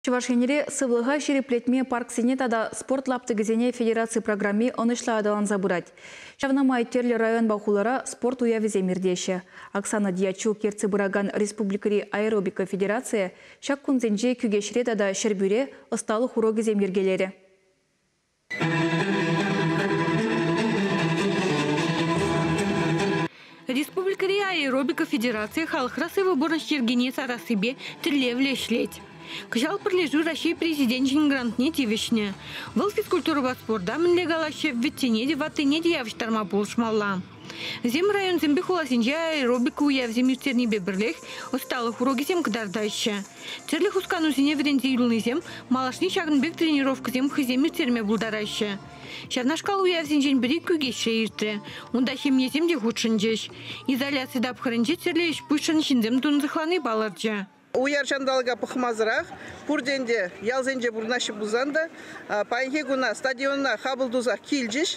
Чӑваш Енре сывлӑха ҫирӗплетме парксене тата спорт лаптӑкӗсене федераци программи ӑнӑҫлӑ аталанса пырать. Ҫавна май тӗрлӗ районпа хулара спорт уявӗсем иртеҫҫӗ. Оксана Дьячук ертсе пыракан республикӑри аэробика федерацийӗ ҫак кунсенче Кӳкеҫре тата Ҫӗрпӳре ӑсталӑх урокӗсем йӗркелерӗ. Республикӑри аэробика федерацийӗ халӑхра сывӑ пурнӑҫ йӗркине сарассипе тӗллевлӗ ӗҫлет. Кӑҫал пӗрлешӳ Раҫҫей Президенчӗн грантне тивӗҫнӗ. Вӑл физкультурӑпа спорта мӗнле калаҫҫӗ, вӗттине те, ваттине те явӑҫтарма пулӑшмалла. Вӗсем районсемпе хуласенче аэробика уявӗсем ирттернипе пӗрлех ӑсталӑх урокӗсем кӑтартаҫҫӗ. Тӗрлӗ хусканусене вӗренсе юлнисем малашне ҫакӑн пек тренировкӑсем хӑйсем ирттерме пултараҫҫӗ. Ҫавнашкал уявсенчен пӗри Кӳкеҫре иртрӗ. Унта ҫемьесем те хутшӑнчӗҫ. Изоляци тапхӑрӗнче тӗрлӗ ӗҫ-пуҫшӑн ҫынсем тунсӑхлани палӑрчӗ. Уяр ҫанталӑка пӑхмасӑрах пурте ӗнтӗ ялсенче пурӑнаҫҫӗ пулсан та паянхи куна стадиона хапӑл тусах килчӗҫ.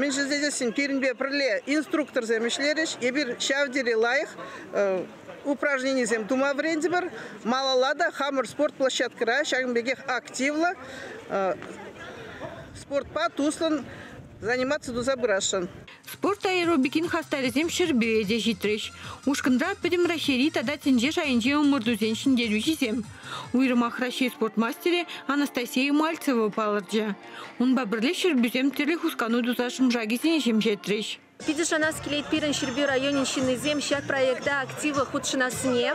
Мӗншӗн тесессӗн пирӗнпе пӗрле инструкторсем ӗҫлерӗҫ. Эпир ҫав тери лайӑх упражненисем тума вӗрентӗмӗр. Малалла та хамӑр спорт площадкӑра ҫакӑн пекех активлӑ спортпа туслӑн заниматься туса пырасшӑн. Спорт аэробикин хастарӗсем Ҫӗрпӳе те ҫитрӗҫ. Ушкӑнра Пӗтӗм Раҫҫейри тата тӗнче шайӗнчи ӑмӑртусен ҫӗнтерӳҫисем. Уйрӑмах Раҫҫей спорт мастерӗ Анастасия Мальцева палӑрчӗ. Унпа пӗрле Ҫӗрпӳсем тӗрлӗ хускану туса шӑмшакӗсене ҫемҫетрӗҫ. Питӗ шанас килет пирӗн Ҫӗрпӳ районӗн ҫыннисем ҫак проекта активлӑ хутшӑнассине,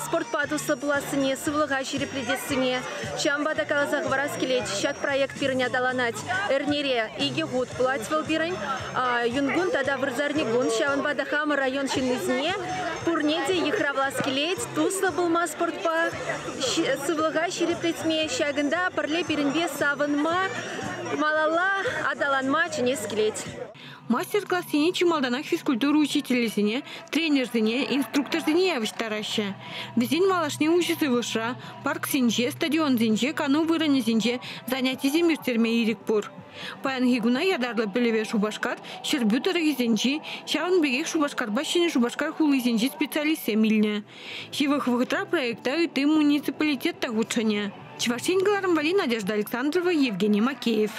спортпа туслӑ пулассине, сывлӑха ҫирӗплетессине. Ҫавӑнпа та каласа хӑварас килет, ҫак проект пирӗн аталанать эрнере икӗ хут пулать вӑл пирӗн, юнкун тата вырсарникун. Ҫавӑнпа та хамӑр район ҫыннисене пурне те йыхравлас килет, туслӑ пулма спортпа, сывлӑха ҫирӗплетме, ҫакӑнта пӗрле пирӗнпе савӑнма, малалла аталанма чӗнес килет. Мастер-классене чи малтанах физкультура учителӗсене, тренерсене, инструкторсене явӑҫтараҫҫӗ. Вӗсен малашне уҫӑ сывлӑшра, парксенче, стадионсенче, кану вырӑнӗсенче занятисем ирттерме ирӗк пур. Паянхи куна ятарлӑ пӗлӗве Шупашкар, Ҫӗрпӳ тӑрӑхӗсенчи, ҫавӑн пекех Шупашкарпа Ҫӗнӗ Шупашкар хулисенчи специалистсем илнӗ. Ҫывӑх вӑхӑтра проекта ытти муниципалитет та хутшӑнӗ. Чӑваш Ен кӑларӑм валли Надежда Александрова, Евгений Макеев.